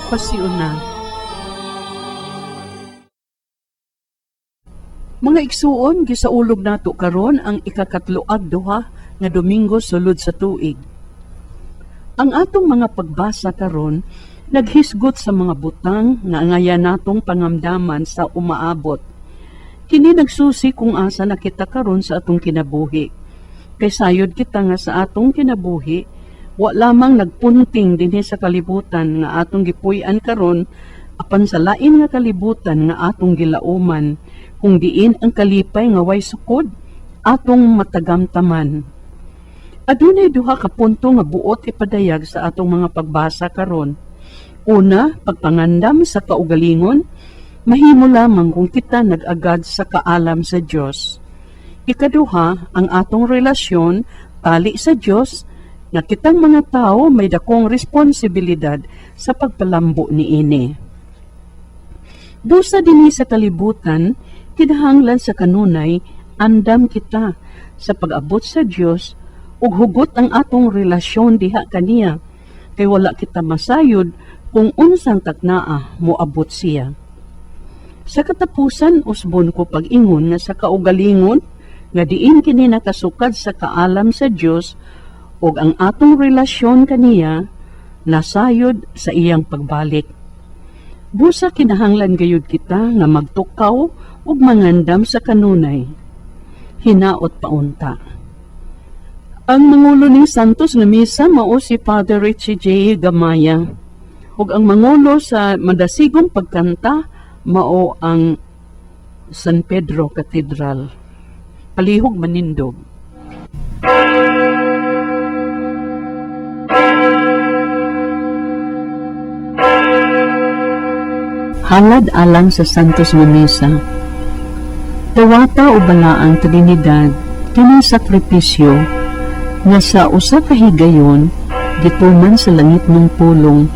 Pasiuna. Mga igsuon, gisaulog nato karon ang ikakatlo ag duha nga Domingo sulod sa tuig. Ang atong mga pagbasa karon naghisgot sa mga butang nga angaya natong pangamdaman sa umaabot. Kini nagsusi kung asa na kita karon sa atong kinabuhi. Kay sayod kita nga sa atong kinabuhi, wa lamang nagpunting dinhi sa kalibutan nga atong gipuy-an karon, apan sa lain nga kalibutan nga atong gilauman, kung diin ang kalipay nga way sukod, atong matagamtaman. Adunay duha ka punto nga buot ipadayag sa atong mga pagbasa karon. Una, pagpangandam sa kaugalingon, mahimo lamang kung kita nag-agad sa kaalam sa Dios. Ikaduha, ang atong relasyon tali sa Dios nga kitang mga tao may dakong responsibilidad sa pagpalambo niini. Busa dinhi sa kalibutan, kinahanglan sa kanunay andam kita sa pag-abot sa Dios ug hugot ang atong relasyon diha kaniya, kay wala kita masayod kung unsang taknaa moabot siya. Sa katapusan, usbon ko pag-ingon nga sa kaugalingon nga diin kini nakasukad sa kaalam sa Dios ug ang atong relasyon kaniya nasayod sa iyang pagbalik. Busa kinahanglan gayud kita nga magtukaw ug mangandam sa kanunay. Hinaot paunta. Ang mangulo ning Santos nga misa mao si Father Richie J. Gamaya. Ug ang mangulo sa madasigong pagkanta mao ang San Pedro Cathedral. Palihog manindog. Halad alang sa Santos nga Misa. Dawata o Balaang Trinidad, kining sakripisyo nga sa usa ka higayon gituman sa langit ng pulong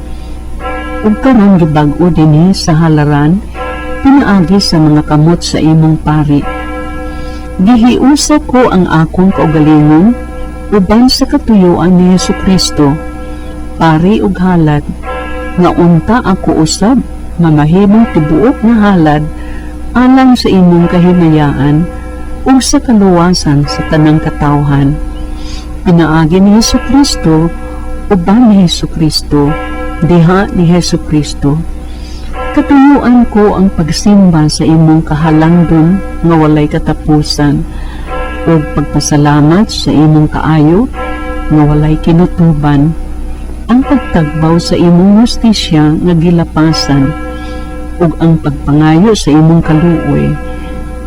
ug karon gibag-o dinhi sa halaran pinaagi sa mga kamot sa imong pari. Gihiusa ko ang akong kaugalingon uban sa katuyuan ni Hesukristo, pari ug halad, nga unta ako usab mamahimong tibuok nga halad alang sa imong kahimayaan ug sa kaluwasan sa tanang katawhan. Pinaagi ni Hesukristo, uban ni Hesukristo, diha ni Hesukristo. Katuyuan ko ang pagsimba sa imong kahalangdon nga walay katapusan ug pagpasalamat sa imong kaayo nga walay kinutuban, ang pagtagbaw sa imong hustisya nga gilapasan ug ang pagpangayo sa imong kaluoy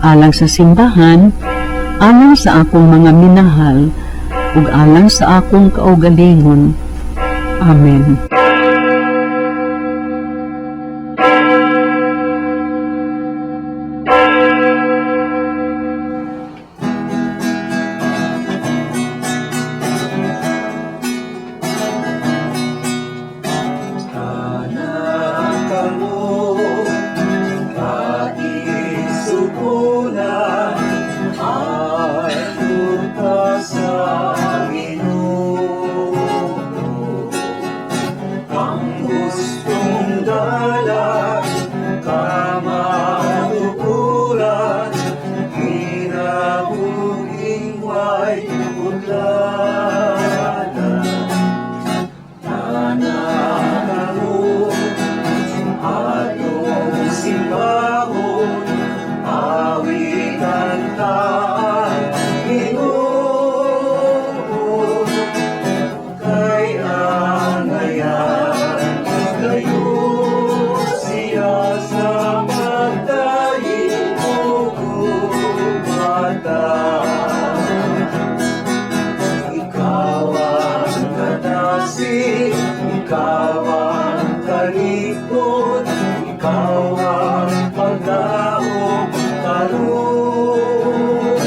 alang sa simbahan, alang sa akong mga minahal ug alang sa akong kaugalingon. Amen. Anak kamo, kaisukulan, ay punta sa Ginoo. Ang gustong dalan, kamatuoran, kinabuhing way udlanan. Anak kamo, atong simbahon, awitan ta ang Ginoo. Kay angayan, gayon siya sa pagdaig ug humata. Ikaw ang kadasig, ikaw ang kalikot, ikaw ang paglaom karon.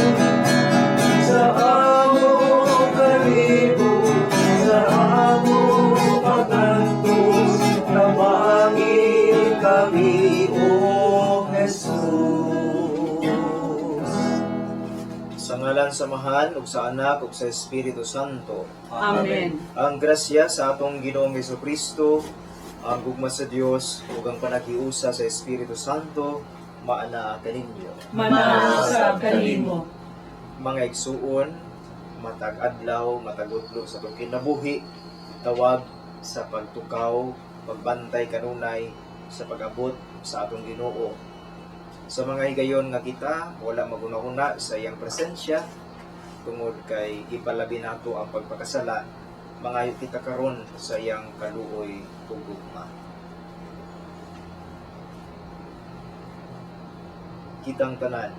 Sa among kalibot, sa among pag-antos, tabangi kami, O Jesus. Sa ngalan sa Amahan, ug sa Anak, ug sa Espiritu Santo. Amen. Ang grasya sa atong Ginoong Hesukristo, Ang gugma sa Dios ug ang panaghiusa sa Espiritu Santo maana kaninyo. Manausab kanimo. Mga igsuon, matag adlaw, matag udlo sa atong kinabuhi, tawag sa pagtukaw, pagbantay kanunay sa pag-abot sa atong Ginoo. Sa mga higayon nga kita wala magunahuna sa iyang presensya tungod kay gipalabi nato ang pagpakasala, mangayo kita karon sa iyang kaluoy ug gugma. Kitang tanan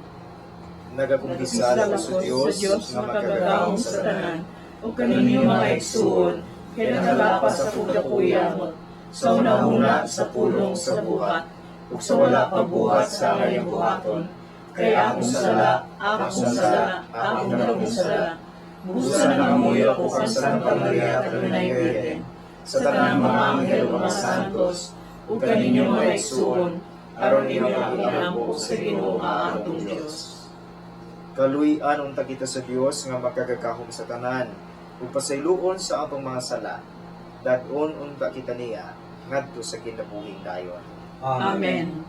nagakumpisal ako sa Dios sa Dios nga makagagahom sa tanan, ug kaninyo mga igsuon, kay nakalapas ako dakuyamot, sa unahuna sa pulong sa buhat, ug sa wala pagbuhat sa angayang buhaton, kay akong sala, akong sala, akong dakong sala. Busa nangamuyo ako kang Santa Maria kanunay Birhen, sa tanang mga anghel ug mga santos, ug kaninyo mga igsuon, aron inyo akong inampo sa Ginoo nga atong Dios. Kaluy-an unta kita sa Dios nga makagagahom sa tanan ug pasayloon sa atong mga sala. Dad-on unta kita niya ngadto sa kinabuhing dayon. Amen.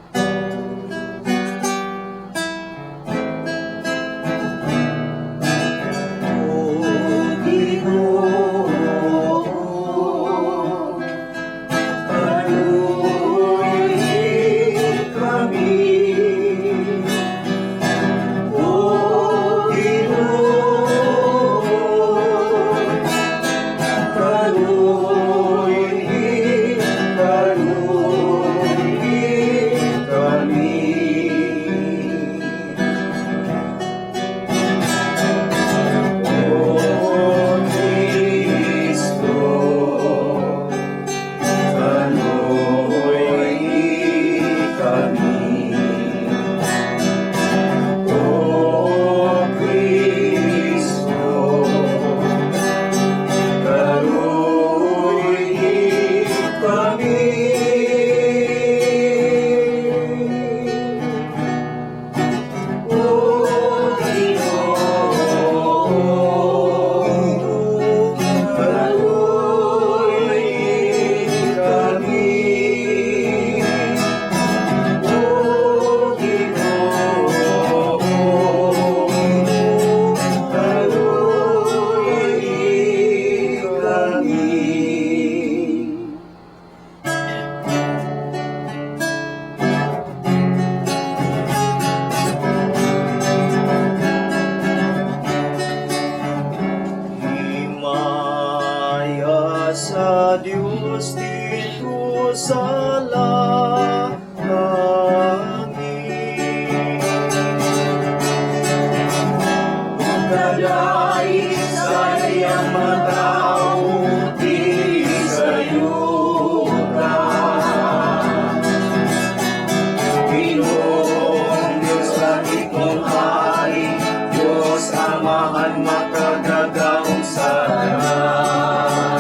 O Ginoo, kaluoy kami. O Ginoo, kaluoy, kaluoy kami. O Kristo, kaluoy kami. O Kristo, kaluoy kami. O Ginoo, kaluoy kami. O Ginoo, kaluoy kami. Himaya sa Dios dito sa langit. Kadai sa iyang matao, di sayuta. Ginoong Diyos, langit mong hari, Diyos Amahan, makagagahom sa tanan.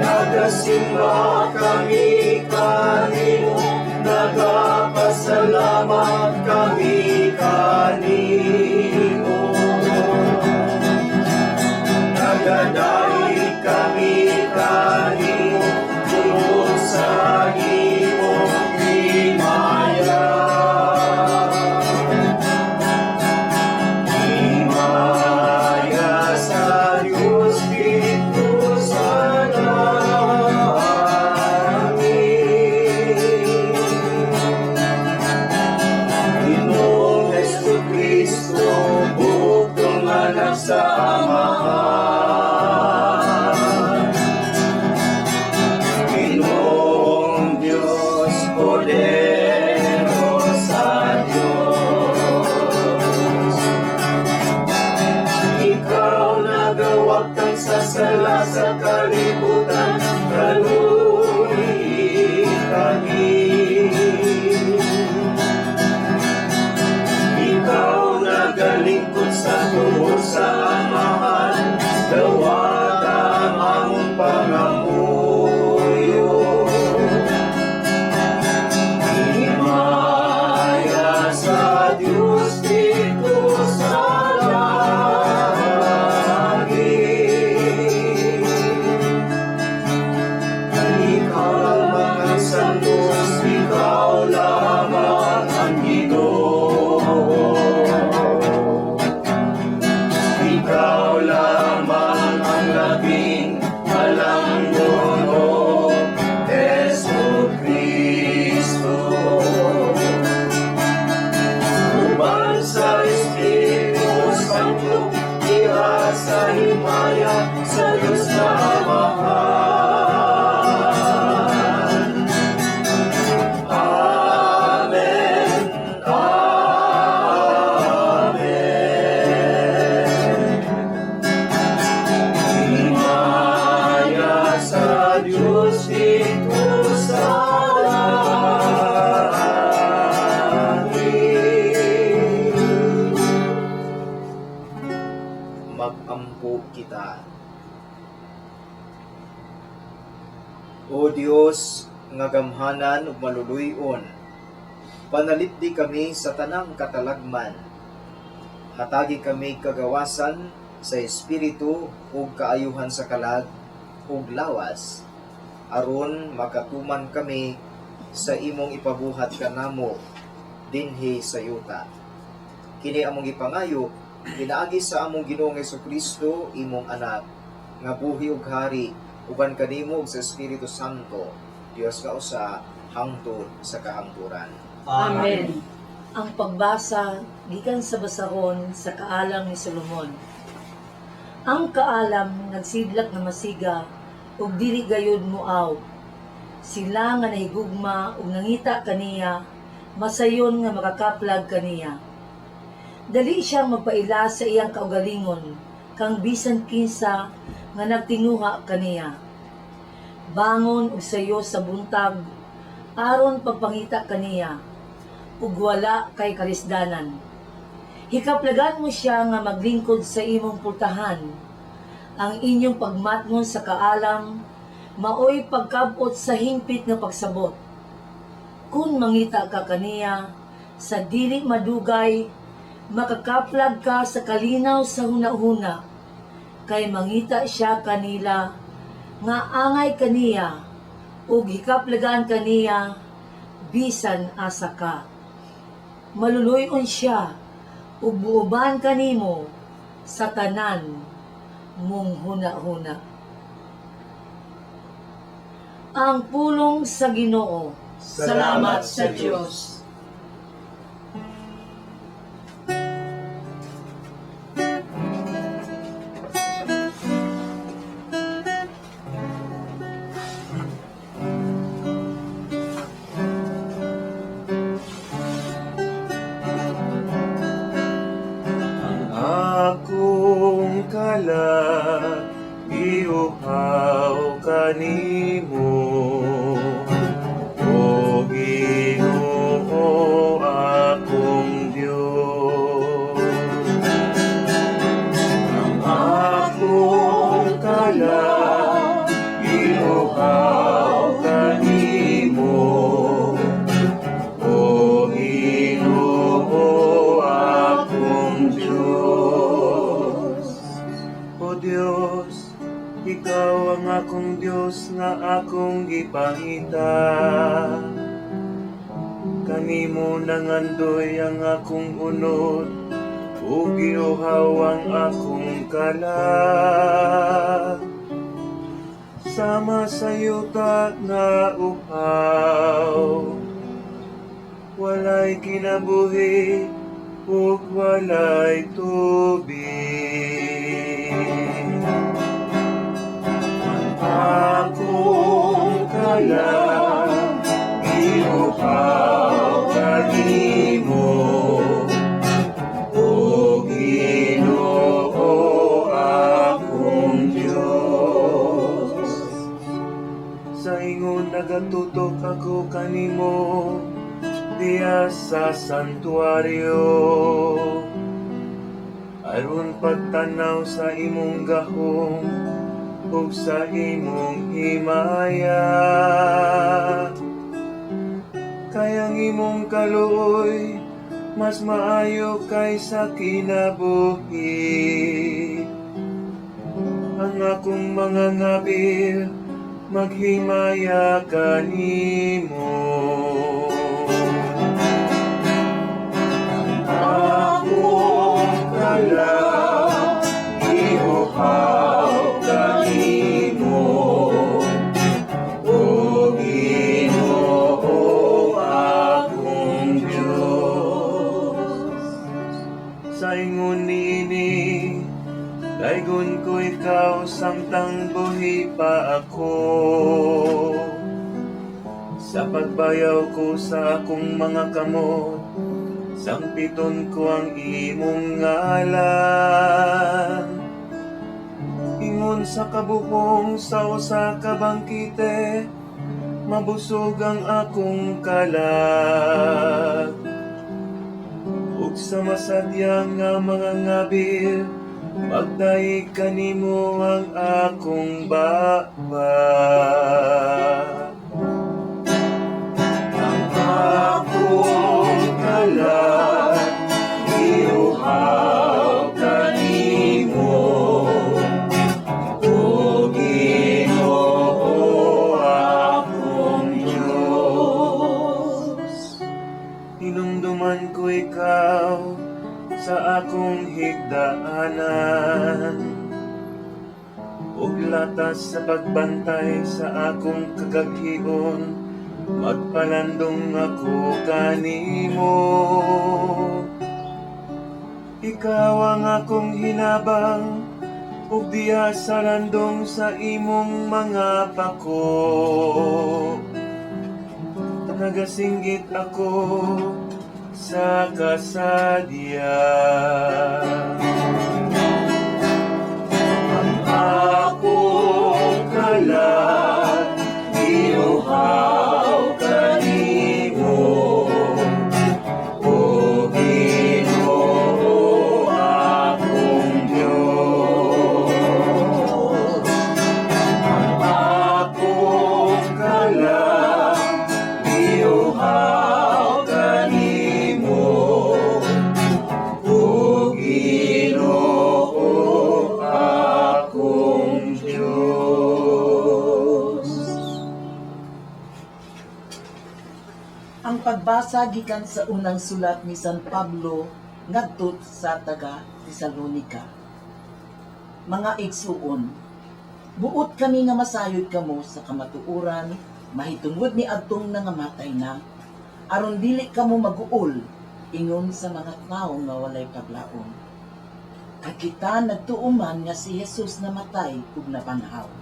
Nagasimba kami kanimo, nagapasalamat kami kanimo. Nagadaig kami kanimo, tungod sa imong himaya. Himaya sa Diyos dito sa langit. Ginoong Hesus Kristo, bugtong anak sa Amahan. Ginoong Diyos, Kordero sa Diyos. Ikaw nagawagtang sa sala sa kalibutan, kaluoy kami. Ikaw nagalingkod sa tuhod sa Amahan, dawata ang among pangamuyo. Himaya sa Diyos dito sa langit. Sa Diyos na Amahan. Amen. Amen. Himaya sa Diyos dito sa langit. Magampo kita. O Dios, nga gamhanan ug maluluy-on, panalipdi kami sa tanang katalagman. Hatagi kami kagawasan sa espiritu ug kaayuhan sa kalag ug lawas, aron makatuman kami sa imong ipabuhat kanamo dinhi sa yuta. Kini among gipangayo pinaagi sa among Ginoong Kristo, imong anak, nga buhi ug hari uban kanimo ug sa Espiritu Santo, Dios nga usa hangtod sa kahangturan. Amen. Ang pagbasa gikan sa basahon sa Kaalam ni Solomon. Ang kaalam nagsidlak nga masiga ug dili gayud muaw. Sila nga nahigugma ug nangita kaniya, masayon nga makakaplag kaniya. Dali siyang magpaila sa iyang kaugalingon, kang bisan kinsa nga nagtinguha kaniya. Bangon og sayo sa buntag, aron pagpangita kaniya, ug wala kay kalisdanan. Hikaplagan mo siya nga maglingkod sa imong pultahan. Ang inyong pagmatngon sa kaalam, maoy pagkabot sa hingpit nga pagsabot. Kung mangita ka kaniya, sa dili madugay, makakaplag ka sa kalinaw sa hunahuna, kay mangita siya kanila, nga angay kaniya, ug hikaplagan kaniya, bisan asa ka. Maluluy-on siya, ug muuban kanimo sa tanan mong huna-huna. Ang pulong sa Ginoo. Salamat sa Diyos. Ang akong kalag giuhaw kanimo, O Ginoo, akong Dios. Ang akong kalag giuhaw kanimo, O Ginoo, akong Dios. O Dios, ikaw ang akong Dios nga akong gipangita. Kanimo nangandoy ang akong unod, ug giuhaw ang akong kalag. Sama sa yuta nga uhaw, walay kinabuhi ug walay tubig. Akong kalag giuhaw kanimo, O Ginoo, akong Dios. Sa ingon nagatutok ako kanimo diya sa santuario, aron pagtanaw sa imong gahom ug sa imong himaya. Kay ang imong kaluoy mas maayo kaysa kinabuhi. Ang akong mga ngabil maghimaya kanimo. Akong kalag giuhaw kanimo, O Ginoo, akong Dios. Sa ingon niini, daygon Daygon ko ikaw samtang buhi pa ako. Sa pagbayaw ko sa akong mga kamot, sampiton ko ang imong ngalan. Ingon sa kabuhong sa usa ka bangkite, mabusog ang akong kalag. Ug sa masadyang nga mga ngabil, magdayeg kanimo ang akong baba. Ang akong kalag, giuhaw kanimo, O Ginoo, akong Diyos. Hinumduman ko ikaw sa akong higdaanan ug latas sa pagbantay sa akong kagaghion, magpalandong ako kanimo. Ikaw ang akong hinabang ug diha sa landong sa imong mga pako. Nagasinggit ako sa kasadya. Ang akong kalag, giuhaw kanimo, O Ginoo, akong Diyos. Ang akong kalag, giuhaw kanimo, O Ginoo, akong Diyos. Ang pagbasa gikan sa unang sulat ni San Pablo ngadto sa taga Tesalonica. Mga igsuon, buot kami nga masayod kamo sa kamatuoran mahitungod ni adtong nangamatay na, aron dili kamo maguol ingon sa mga tawo nga walay paglaom. Kay kita nagtuo man nga si Jesus namatay ug nabanhaw.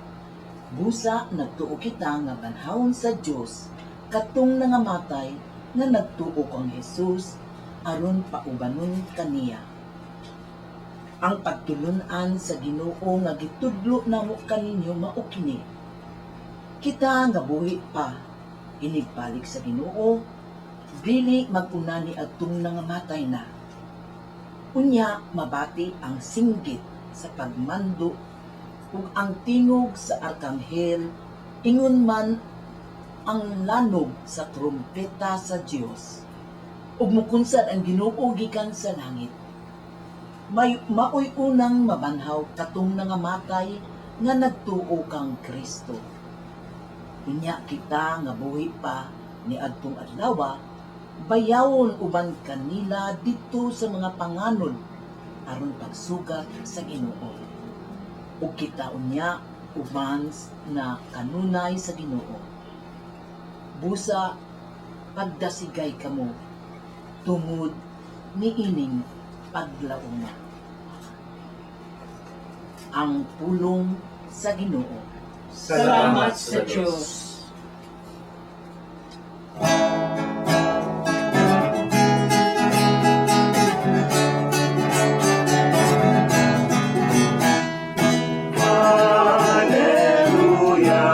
Busa nagtuo kita nga banhawon sa Dios katong nangamatay nga nagtuo kang Jesus aron paubanon kaniya. Ang pagtulun-an sa Ginoo nga gitudlo namo kaninyo mao kini: kita nga buhi pa inigbalik sa Ginoo, dili mag-una ni adtong nangamatay na. Unya mabati ang singgit sa pagmando ug ang tingog sa arkanghel, ingon man ang lanog sa trumpeta sa Dios, ug mukunsad ang Ginoo gikan sa langit. May maoy unang mabanhaw katong nangamatay nga nagtuo kang Kristo. Unya kita nga buhi pa ni adtong adlaw, bayawon uban kanila didto sa mga panganod aron pagsugat sa Ginoo. Ug kita unya uban na kanunay sa Ginoo. Busa pagdasigay kamo tungod niining paglauma. Ang pulong sa Ginoo. Salamat sa Diyos. Alleluia,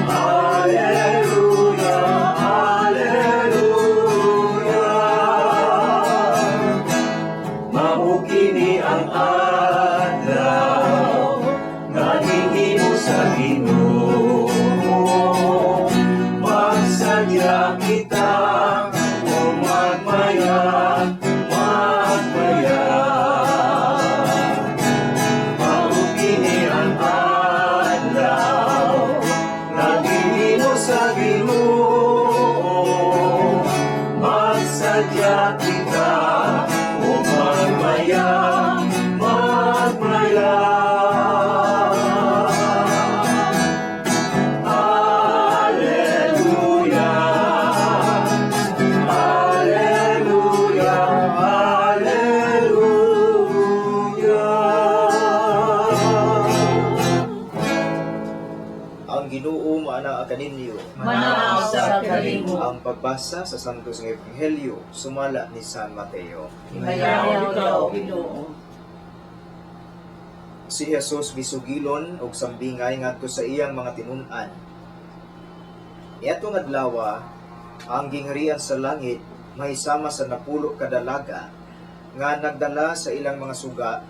Alleluia, Alleluia. Mao kini ang adlaw nga gihimo sa Ginoo. Kanimo. Ang pagbasa sa Santos nga Ebanghelyo sumala ni San Mateo. Himayaon ikaw, Ginoo. Si Jesus misugilon og sambingay ngadto sa iyang mga tinun-an. Niadtong adlaw, ang gingharian sa langit mahisama sa 10 ka dalaga nga nagdala sa ilang mga suga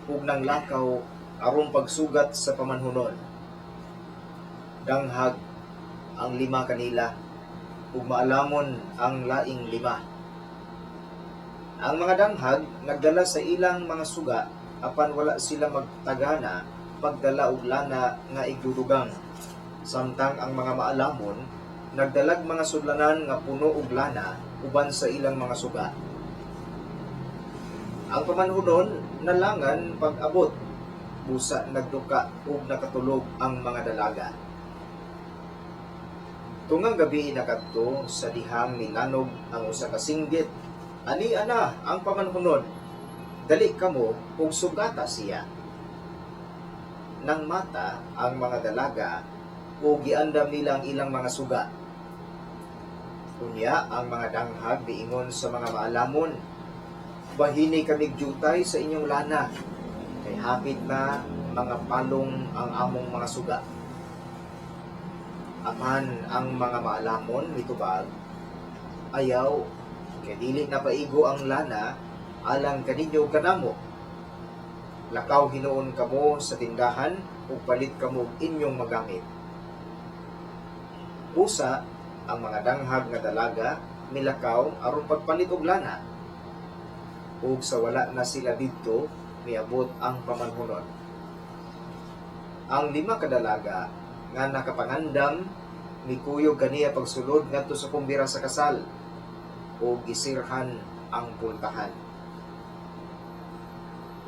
ug nanglakaw aron pagsugat sa pamanhunon. Danghag ang 5 kanila ug maalamon ang laing 5. Ang mga danghag nagdala sa ilang mga suga apan wala sila magtagana pagdala og lana nga igdudugang. Samtang ang mga maalamon nagdalag mga sudlanan nga puno og lana uban sa ilang mga suga. Ang pamanhunon nalangan pag-abot, busa nagduka ug nakatulog ang mga dalaga. Tungang gabi nakadto sa dihang milanog ang usa ka singgit, "Ani ana ang pamanhunon, dali kamo ug sugata siya." Nang mata ang mga dalaga ug giandam nila ang ilang mga suga. Unya ang mga danghag miingon sa mga maalamon, "Bahini kamig jutay sa inyong lana, kay hapit na mga palong ang among mga suga." Apan ang mga maalamon mitubag, "Ayaw, kay dili na paigo ang lana alang kaninyo kanamo. Lakaw hinuon kamo sa tindahan ug palit kamo og inyong magamit." Busa ang mga danghag nga dalaga milakaw aron pagpalit og lana. Ug sa wala na sila didto, miabot ang pamanhunon. Ang 5 ka dalaga nga nakapangandam mikuyog kaniya pagsulod ngadto sa kumbira sa kasal ug gisirhan ang pultahan.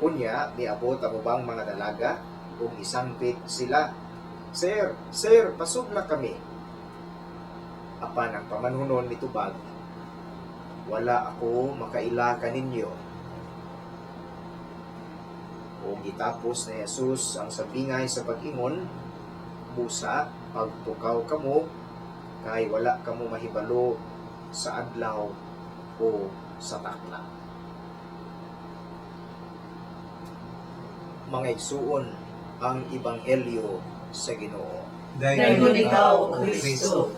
Unya miabot ang ubang mga dalaga ug isangpit sila, "Sir, sir, pasudla kami." Apan ang pamanhunon mitubag, "Wala ako makaila kaninyo." Ug gitapos ni Jesus ang sabingay sa pag-ingon, "Busa pagtukaw kamo, kay wala kamo mahibalo sa adlaw o sa takna." Mga igsuon, ang ebanghelyo sa Ginoo. Dayon ikaw, O Kristo.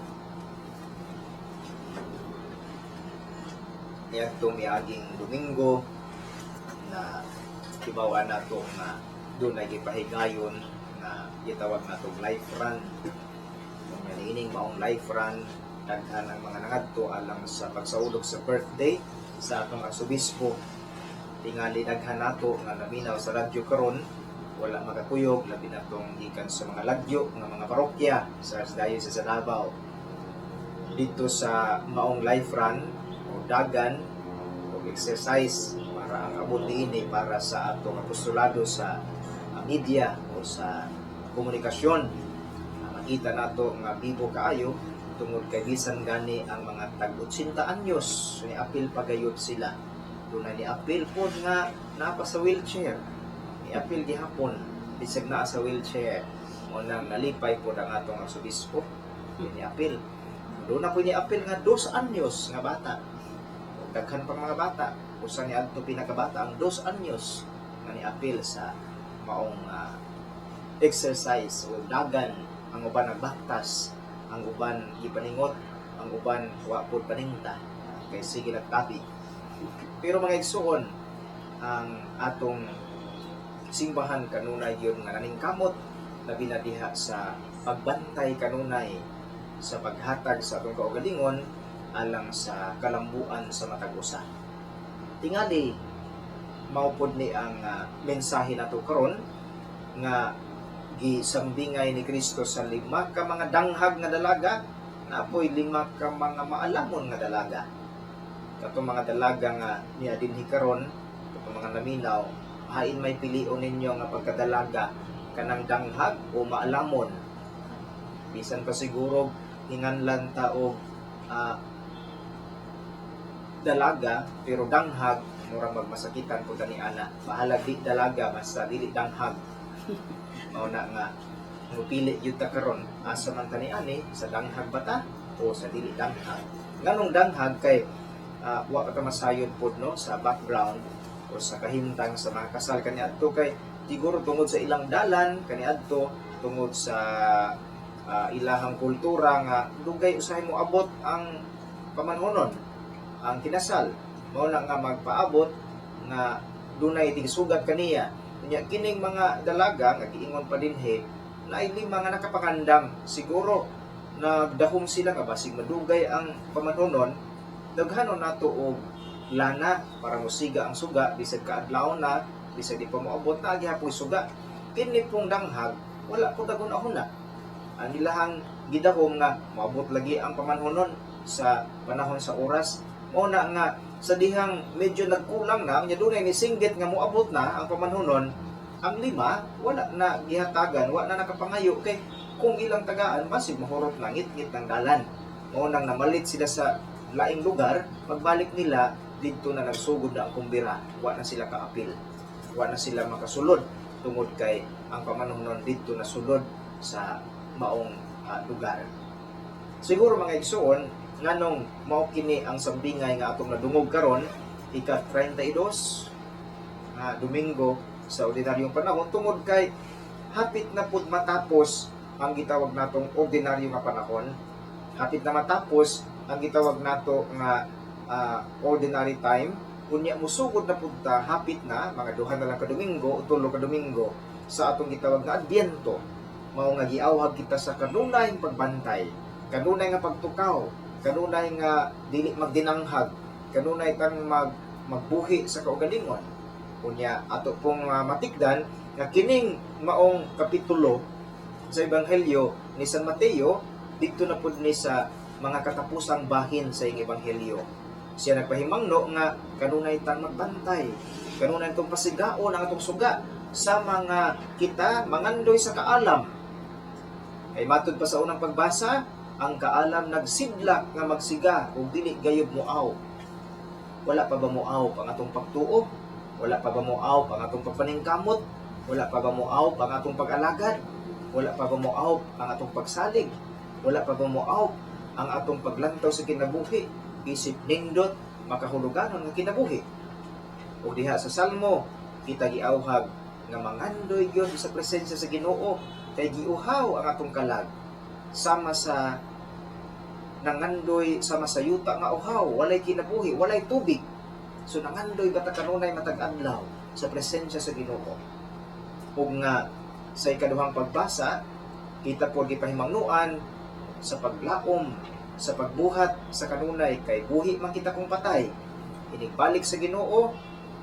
Niadtong miaging Domingo na hibaw-an nato nga doon ay gipahigayon nga gitawag natong life run. Kung niining maong life run, daghan ang mga nangadto alang sa pagsaulog sa birthday sa atong arsobispo. Tingali daghan nato nga naminaw sa radyo karon wala makakuyog, labi na tong gikan sa mga lagyo nga mga parokya sa Archdiocese sa Davao. Dito sa maong life run o dagan o exercise para ang abot niini para sa atong apostolado sa media o sa komunikasyon. Makita nato nga bibo kaayo tungod kay bisan gani ang mga tag 80 anyos ni apil pagayod sila. Dunay ni apil pod nga naa pa sa wheelchair. Ni apil gihapon bisag naa sa wheelchair. Mo nang nalipay pod ang atong arsobispo ni apil. Doon na po ni apil nga 2 anyos nga bata. Ug daghan pang mga bata, usa ni adto pinakabata ang 2 anyos nga ni apil sa maong exercise o dagan. Ang uban nagbaktas, ang uban gipaningot, ang uban wa pod paningta kay sige nagtabi. Pero mga igsuon, ang atong simbahan kanunay gyud nga naningkamot labi na diha sa pagbantay kanunay sa paghatag sa atong kaugalingon alang sa kalambuan sa matag usa. Tingali mao pod ni ang mensahe nato karon nga gisambingay ni Kristo sa 5 ka mga danghag nga dalaga, napoy 5 ka mga maalamon nga dalaga. Katong mga dalaga nga niya dinhi karon, katong mga naminaw, hain may pilion ninyo nga pagkadalaga, kanang danghag o maalamon? Bisan pa siguro hinganlan ta og dalaga pero danghag, murag magmasakitan po tani ana. Bahala di dalaga basta dili danghag. Mao na nga mupili gyud ta karon, asa man tani ani, sa danghag ba ta o sa dili danghag. Nganong danghag? Kay wa pa ta masayod pod, no, sa background o sa kahimtang sa mga kasal kaniadto, kay siguro tungod sa ilang dalan kaniadto, tungod sa ilahang kultura nga dugay usahay mo abot ang pamanhonon, ang kinasal, mao na nga magpaabot nga dunay tigsugat kaniya. Unya kining mga dalaga nga giingon pa dinhi, naay lima nga nakapangandam. Siguro nagdahom sila nga basig madugay ang pamanhonon, daghanon nato og lana para mosiga ang suga bisag kaadlaw na, bisag di pa moabot na gihapoy suga. Kini pong danghag, wala po dagun-ahuna. Ang ilahang gidahom nga moabot lagi ang pamanhonon sa panahon, sa oras. Mao na nga sa dihang medyo nagkulang na, unya dunay ni singgit nga moabot na ang pamanhonon, ang lima wala na gihatagan, wala na nakapangayo, kay kung ilang tagaan basig mahurot na, ngit-ngit ng dalan. Mao nang namalit sila sa laing lugar. Pagbalik nila didto na nagsugod na ang kumbira, wa na sila kaapil, wa na sila makasulod tungod kay ang pamanhonon didto na sulod sa maong lugar. Siguro, mga igsuon, nganong mao kini ang sambingay nga atong nadungog karon, ika 32 nga Domingo sa ordinaryong panahon, tungod kay hapit na pud matapos ang gitawag natong ordinaryo nga panahon, hapit na matapos ang gitawag nato nga ordinary time. Unya musugod na pud ta, hapit na, mga 2 na lang ka Domingo o 3 ka Domingo, sa atong gitawag nga Adbyento. Mao nga giawhag kita sa kanunay pagbantay, kanunay nga pagtukaw, kanunay nga dili magdinanghag, kanunay tang magbuhi sa kaugalingon. Unya ato pong matikdan nga kining maong kapitulo sa Ebanghelyo ni San Mateo, didto na pud ni sa mga katapusang bahin sa iyang ebanghelyo. Siya nagpahimangno nga kanunay tang magbantay, kanunay tong pasigaon ang atong suga sa mga kita mangandoy sa kaalam. Kay matud pa sa unang pagbasa, ang kaalam nagsidlak nga magsiga ug dili gayud muaw. Wala pa ba muaw ang atong pagtuo? Wala pa ba muaw ang atong pagpaningkamot? Wala pa ba muaw ang atong pag-alagad? Wala pa ba muaw ang atong pagsalig? Wala pa ba muaw ang atong paglantaw sa kinabuhi isip nindot makahuluganon nga kinabuhi? Ug diha sa Salmo, kita giawhag nga mangandoy gyud sa presensya sa Ginoo kay giuhaw ang atong kalag sama sa nangandoy, sama sa yuta nga uhaw, walay kinabuhi, walay tubig. So nangandoy ba ta kanunay matag adlaw sa presensya sa Ginoo? Ug nga sa ikaduhang pagbasa, kita po gipahimangnuan sa paglaom sa pagbuhat sa kanunay, kay buhi man kita kung patay. Inigbalik sa Ginoo,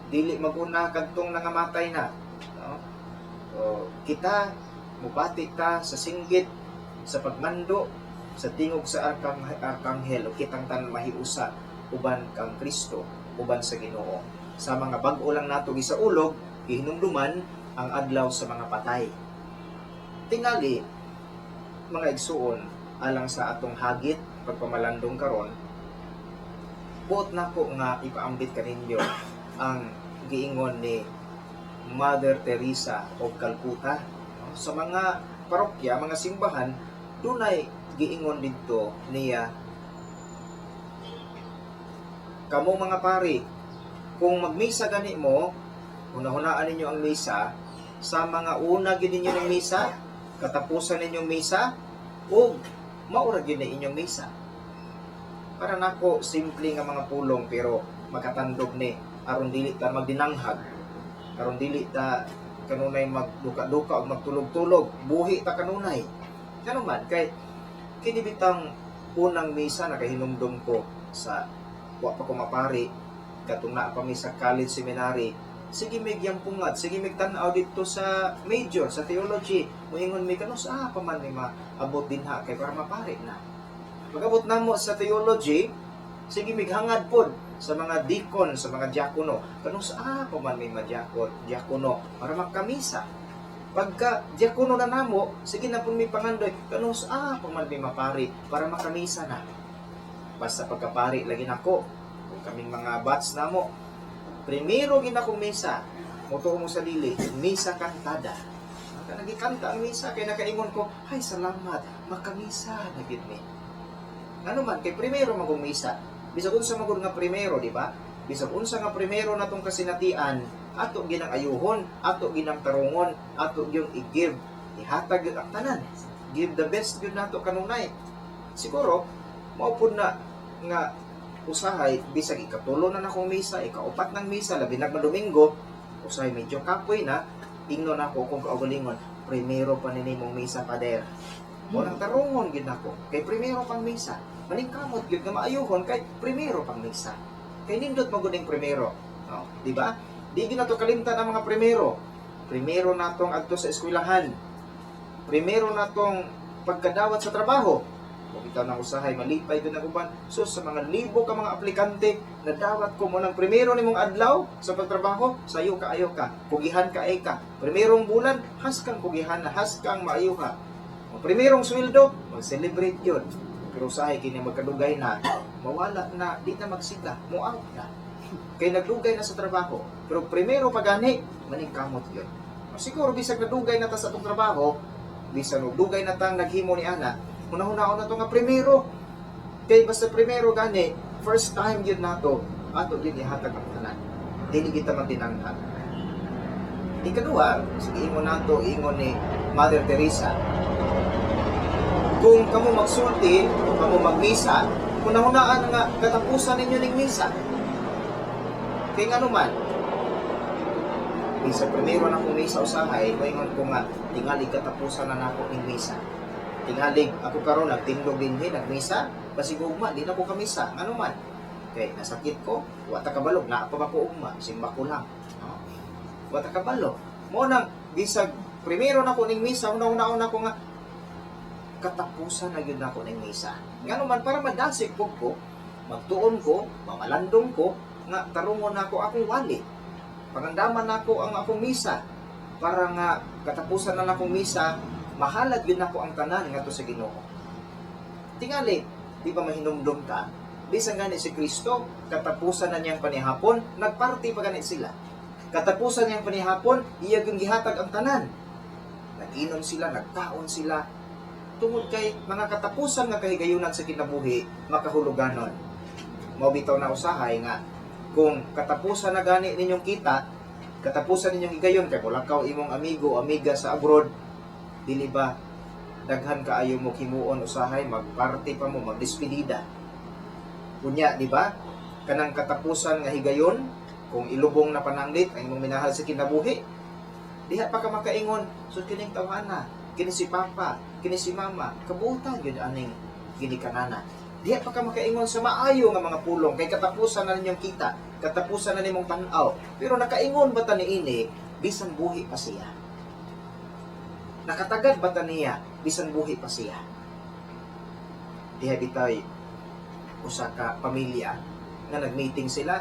dili maguna kadtong nangamatay na, no? So, kita mubati ta sa singgit sa pagmando sa tingog sa arkanghel ug kitang tanan mahiusa uban kang Kristo, uban sa Ginoo. Sa mga bag-o lang nato gisaulog, gihinumduman ang adlaw sa mga patay. Tingali, mga igsuon, alang sa atong hagit pagpamalandong karon, buot nako nga ipaambit kaninyo ang giingon ni Mother Teresa of Calcutta. No? Sa mga parokya, mga simbahan, dunay giingon didto niya: "Kamo mga pari, kung magmisa gani mo, hunahunaan ninyo ang misa sa mga una gyud ninyo ng misa, katapusan ninyong misa, ug maura gyud na inyong misa." Para nako, simple nga mga pulong pero makatandog ni aron dili ta magdinanghag, aron dili ta kanunay magduka-duka o magtulog-tulog, buhi ta kanunay. Ngano man kay kini bitang unang misa, nakahinumdum ko sa wa pa ko mapari, katong naa pa mi sa college seminary, sige mig pungad, sige mig tan-aw didto sa major sa theology, moingon mi, "Kanus-a pa man mi maabot dinha kay para mapari na?" Pag-abot namo sa theology, sige mig hangad pod sa mga deacon, sa mga diakono, "Kanus-a pa man mi madiakon, diakono para makamisa?" Pagka diakono na namo, sige na pud mi pangandoy, "Kanus-a pa man mi mapari para makamisa na?" Basta pagkapari lagi nako, kung kaming mga batch namo, primero gyud akong misa, mutuo mo sa dili, misa kantada. Maka nagikanta ang misa kay nakaingon ko, "Ay, salamat, makamisa na gyud mi." Ngano man kay primero magong misa. Bisag unsa magud nga primero, di ba? Bisag unsa nga primero natong kasinatian, ato ginang ayuhon, ato ginang tarungon, ato gyung i-give, ihatag gyud ang tanan. Give the best gyud nato kanunay. Siguro mao pud na nga usahay bisag ikatulo na nako misa, ikaupat ng misa, labi na Domingo, usahay medyo kapoy na, ingnon ako kung kaugalingon, "Primero pa ni nimong misa, pader." Mo nang tarungon gyud nako kay primero pang misa. Maningkamot gyud nga maayuhon kay primero pang misa. Kay nindot magud ning primero, no? Di ba? Di gyud nato kalimtan ang mga primero. Primero natong adto sa eskwelahan. Primero natong pagkadawat sa trabaho. Kung bitaw nang usahay malipay gyud ang uban. So sa mga libo ka mga aplikante, nadawat ko mo ng primero nimong adlaw sa pagtrabaho, sayo kaayo ka, kugihan ka ay ka. Primerong bulan, haskang kugihan na, haskang maayo ka. Ang primerong sweldo, mag-celebrate yun. Pero usahay kini magkadugay na, mawala na, di na magsika, mo out na. Kay nagdugay na sa trabaho. Pero primero pa gani, maningkamot yun. Siguro bisag nadugay na ta sa atong trabaho, bisan og dugay na tang naghimo ni ana, hunahunahon na to nga primero. Kay basta primero gani, first time yun nato, ato yun ihatag ang tanan. Dili kita matinanghal. Ikaduha, sige, ingon nato, ingon ni Mother Teresa, kung kamo magsulti, kung kamo magmisa, hunahunaan nga katapusan ninyo ning misa. Kay ngano man, bisa primero na akong misa usahay, moingon ko nga tingali katapusan na nako ning misa. Tingali ako karon nagtindog dinhi nagmisa, basig ugma di na ko kamisa, ngano man? Kay nasakit ko, wa ta kabalo, naa pa ba ko ugma, simba ko lang. No? Wa ta kabalo. Mo nang bisag primero na ko ning misa, una-una ko nga katapusan na gyud nako ning misa. Ngano man, para madasig pud ko, magtuon ko, mamalandong ko nga tarungon nako akong wali. Pangandaman nako ang akong misa para nga katapusan na nakong misa, mahalad gyud nako ang tanan ngadto sa Ginoo. Tingali, di ba mahinumdum ka? Bisan gani si Kristo, katapusan na niyang panihapon, nagparty pa gani sila. Katapusan niyang panihapon, iya gyud gihatag ang tanan. Nag-inom sila, nagkaon sila. Tungod kay mga katapusan nga kahigayunan sa kinabuhi, makahuluganon. Mao bitaw na usahay nga kung katapusan na gani ninyong kita, katapusan ninyong higayon kay mulakaw imong amigo o amiga sa abroad, dili ba daghan kaayo mo himuon usahay, magparty pa mo, magdespedida. Unya, di ba? Kanang katapusan nga higayon, kung ilubong na pananglit ang imong minahal sa kinabuhi, diha pa ka makaingon, "So kining tawhana, kini si papa, kini si mama, kabutan yun aning ginikanana." Diha pa ka makaingon sa maayo nga mga pulong kay katapusan na ninyong kita, katapusan na nimong tan-aw. Pero nakaingon ba ta niini bisan buhi pa siya? Nakatagad ba ta niya bisan buhi pa siya? Diha bitay usa ka pamilya nga nag-meeting sila.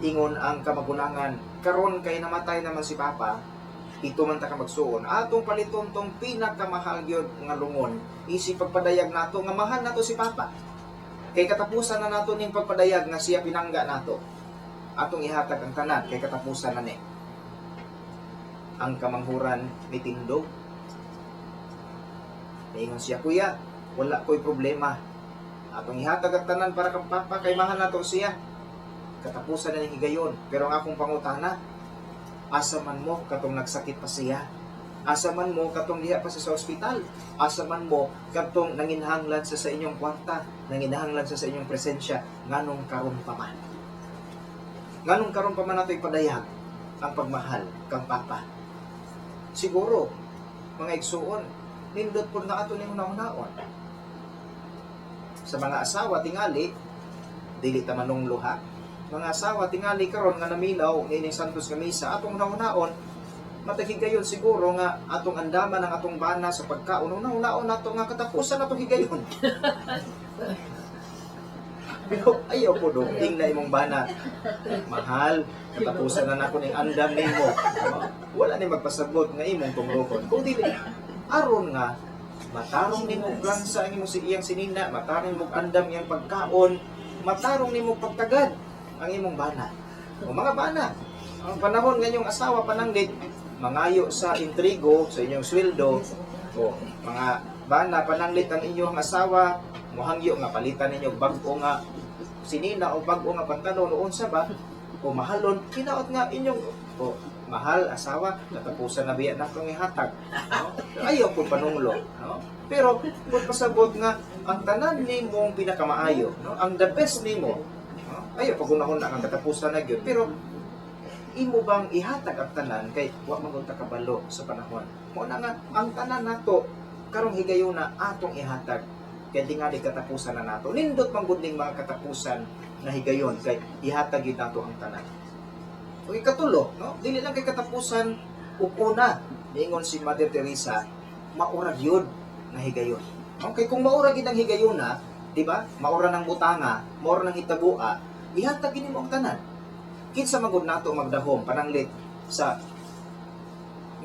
Ingon ang kamagulangan, "Karon kay namatay naman si papa, ito man ta ka magsuon, atong paliton tong pinakamahal gyud nga lungon isip pagpadayag nato nga mahal nato si papa. Kay katapusan na nato ning pagpadayag nga siya pinangga nato. Atong ihatag ang tanan kay katapusan na ni." Ang kamanghuran mitindog. Niingon siya, "Kuya, wala ko'y problema. Atong ihatag ang tanan para kang papa kay mahal nato siya. Katapusan na ning higayon. Pero ang akong pangutana, asa man mo katong nagsakit pa siya? Asa man mo katong diha pa siya sa ospital? Asa man mo katong nanginhanglan sa inyong kwarta, nanginhanglan sa inyong presensya? Nganong karon pa man? Nganong karon pa man nato ipadayag ang pagmahal kang papa?" Siguro, mga igsuon, nindot po na ato ning hunahunaon. Sa mga asawa tingali, dili ta manunglo ha. Mga asawa tingali karon nga naminaw niining Santos nga misa, atong hunahunaon, matag higayon siguro nga atong andaman ang atong bana sa pagkaon, hunahunaon nato nga katapusan natong higayon. Pero ayaw po do, ingna imong bana, "Mahal, katapusan na nako ning andam nimo." Wala ni magpasabot nga imong tumrokon. Kung dili, aron nga matarong nimo plansa ang imong si iyang sinina, matarong nimo andam iyang pagkaon, matarong nimo pagtagad ang imong bana. O mga bana, ang panahon nga inyong asawa pananglit mangayo sa intrigo sa inyong sweldo, o mga bana, pananglit ang inyong asawa Mohangyo nga palitan ninyo og bag-o nga sinina o bag-o nga pantalon o unsa ba o mahalon, hinaot nga inyong o mahal asawa, natapusan na biya na akong ihatag, no? Ayaw po panunglo, no? Pero kung pasabot nga ang tanan nimong pinakamaayo, no? Ang the best nimo, no? Ayaw pagunahon na ang katapusan na gyud, pero imo bang ihatag ang tanan kay wa man gud ta kabalo sa panahon. Mao na nga ang tanan nato karong higayuna atong ihatag kay tingali katapusan na nato. Nindot man gud ning mga katapusan na higayon kay ihatag gyud nato ang tanan. O ikatulo, no? Dili lang kay katapusan ug una, niingon si Mother Teresa, maura gyud nga higayon. No? Kay kung maura gyud ang higayona, di ba? Maura ng butanga, maura ng hitabua, ihatag gyud nimo ang tanan. Kinsa man gud nato magdahom pananglit sa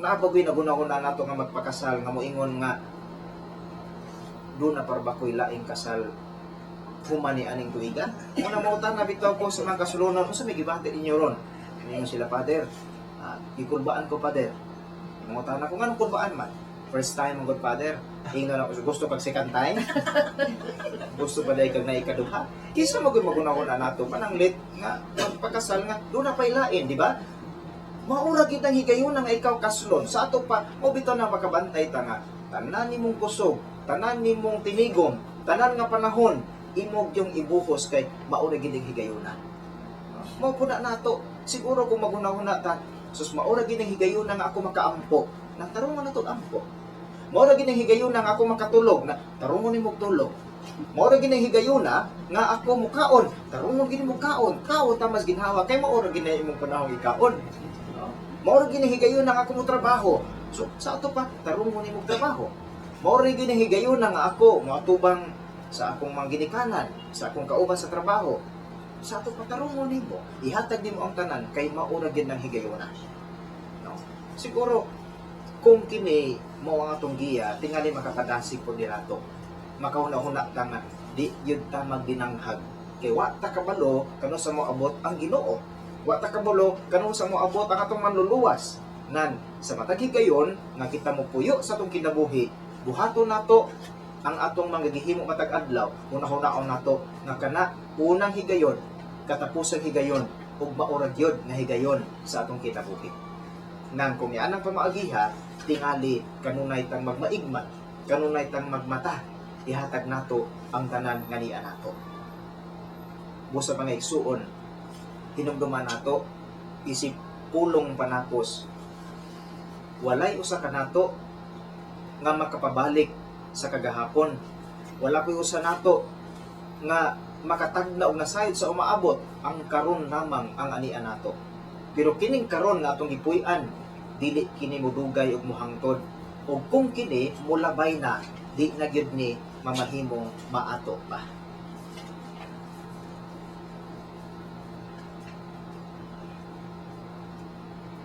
naabagoy na gunahon na nato nga magpakasal nga moingon nga doon na parbakoy laing kasal human ni aning tuigan. Una mo na bitaw ko sa mga kasulunan, unsa may gibati ninyo ron? Ningon sila, "Father, gikulbaan ko, Father." Mangutana ko, "Nganong kulbaan man?" "First time ang good, Father." Ingnon ako, "Gusto pag second time? Gusto pa dahil kag naikaduha?" Kisa magoy magunahon na nato pananglit nga magpakasal nga doon na pailain, di ba? Maura gid ang higayon nga ikaw kaslon. Sa ato pa, mo bitaw na makabantay ta nga tanan nimong kusog, tanan nimong tinigom, tanan nga panahon imog yung ibuhos kay maura gid ang higayuna. Mao po na nato siguro kung magunahuna ta, sus, maura gid ang higayuna nga ako makaampo, nagtarungan na to ampo. Maura gid ang higayuna nga ako makatulog, na tarungon nimo tulog. Maura gid ang higayuna nga ako mukaon, tarungon gid mo kaon, kaon ta mas ginhawa kay maura gid na imong panahon ikaon. Maura gid ang higayuna nga ako mo trabaho. So sa ato pa tarungon nimo trabaho. Maura gid ang higayuna nga ako moatubang sa akong mga ginikanan, sa akong kauban sa trabaho. Sa ato pa tarungon nimo, ihatag nimo ang tanan kay maura gid ng higayuna. No? Siguro kung kini mao ang atong giya, tingali makakadasig po nirato. Makahuna-huna ta nga di yun ta magdinanghag. Kay wa ta kabalo kano sa moabot ang Ginoo. Wa ta kabalo kano sa moabot ang atong manluluwas. Nan sa matag higayon nga kita mopuyo sa atong kinabuhi, buhaton nato ang atong mga gihimo matag adlaw, hunahunahon nato nga kana unang higayon, katapusang higayon ug maura gyud nga higayon sa atong kinabuhi. Nang kung nianang pamaagiha, tingali kanunay tang magmaigmat, kanunay tang magmata, ihatag nato ang tanan nga niya nato. Busa mga igsuon, hinumduman nato isip pulong panakos. Walay usa ka nato nga makapabalik sa kagahapon. Wala ko'y usa nato nga makatagna og nasayod sa umaabot, ang karon lamang ang ania nato. Pero kining karon nga atong gipuy-an, dili kini modugay og mohangtod. Og kung kini mulabay na, di na gyud ni mamahimong maato pa.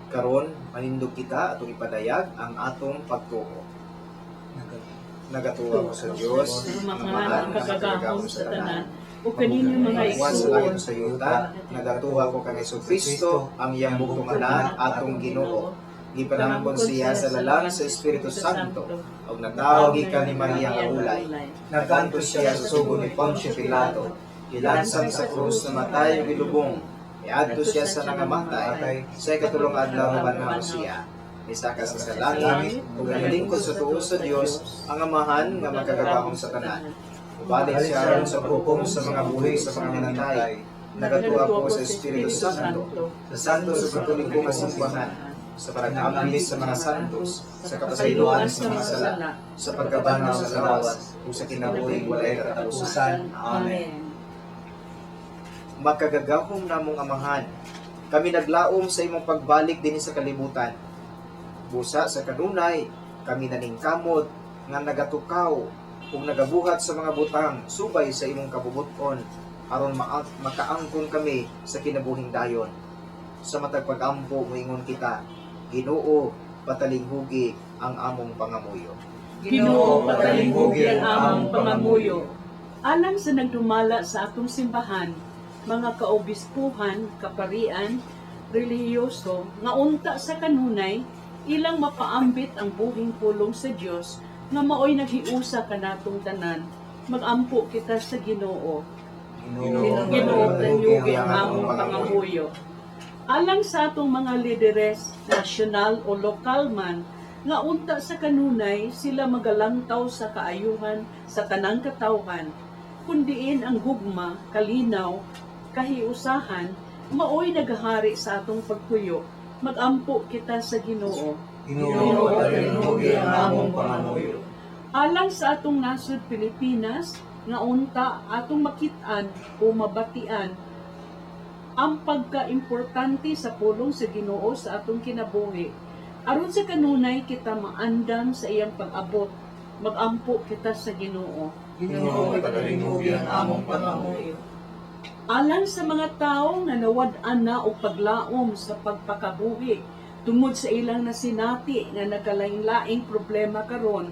Karon manindog kita atong ipadayag ang atong pagtuo. Nagatuo ako sa Dios, Ang Amahan, ang kagagahom sa tanan, ug kaninyo mga Juan sa igsuon, langit sa yuta, nagatuo ako kang Hesus Kristo, ang iyang bugtong anak, atong Ginoo. Gipanangkon siya sa lalang sa Espiritu Santo, ug natawo gikan ni Maria nga ulay. Naganto siya sa sugo ni Poncio Pilato, gilansang sa krus, namatay ug gilubong. Miadto siya sa nangamatay, sa ikatulong adlaw nabanhaw siya. Misaka sa langit, ug nalingkod sa tuo sa Dios, ang Amahan nga makagagahom sa tanan. Ubalik siya aron sa hukom sa mga buhi sa mga minatay. Nagatuwa po sa Espiritu Santo, sa Santo sa Katoliko nga simbahan, sa pag-ambis sa mga santos, sa kapasayloan sa mga sala, sa pagkabanhaw sa lawas, ug sa kinabuhing walay katapusan. Amen. Makagagahom namong Amahan, kami naglaom sa imong pagbalik dinhi sa kalibutan. Busa sa kanunay, kami naningkamot nga nagatukaw ug nagabuhat sa mga butang subay sa imong kabubut-on aron makaangkon kami sa kinabuhing dayon. Sa matag pag-ampo moingon kita, Ginoo, patalinghugi ang among pangamuyo. Ginoo, patalinghugi ang among pangamuyo. Alang sa nagdumala sa atong simbahan, mga kaobispuhan, kaparian, relihiyoso, nga unta sa kanunay, ilang mapaambit ang buhing pulong sa Dios nga maoy naghiusa kanatong tanan. Magampo kita sa Ginoo. Ginoo, Ginoo, kanyugi ang among pangamuyo. Alang sa atong mga lideres, nasyonal o lokal man, nga unta sa kanunay sila magalantaw sa kaayuhan sa tanang katawhan, kundiin ang gugma, kalinaw, kahiusahan, maoy nagahari sa atong pagpuyo. Magampo kita sa Ginoo. Ginoo, pagkalinghugi ang among pangamuyo. Alang sa atong nasod Pilipinas nga unta atong makit-an o mabatian ang pagkaimportante sa pulong sa Ginoo sa atong kinabuhi. Aron sa kanunay kita maandam sa iyang pag-abot, magampo kita sa Ginoo. Ginoo, pagkalinghugi ang among pangamuyo. Alang sa mga tao nga nawad-an na og paglaom sa pagpakabuhi tungod sa ilang nasinati nga nagkalain-laing problema karon,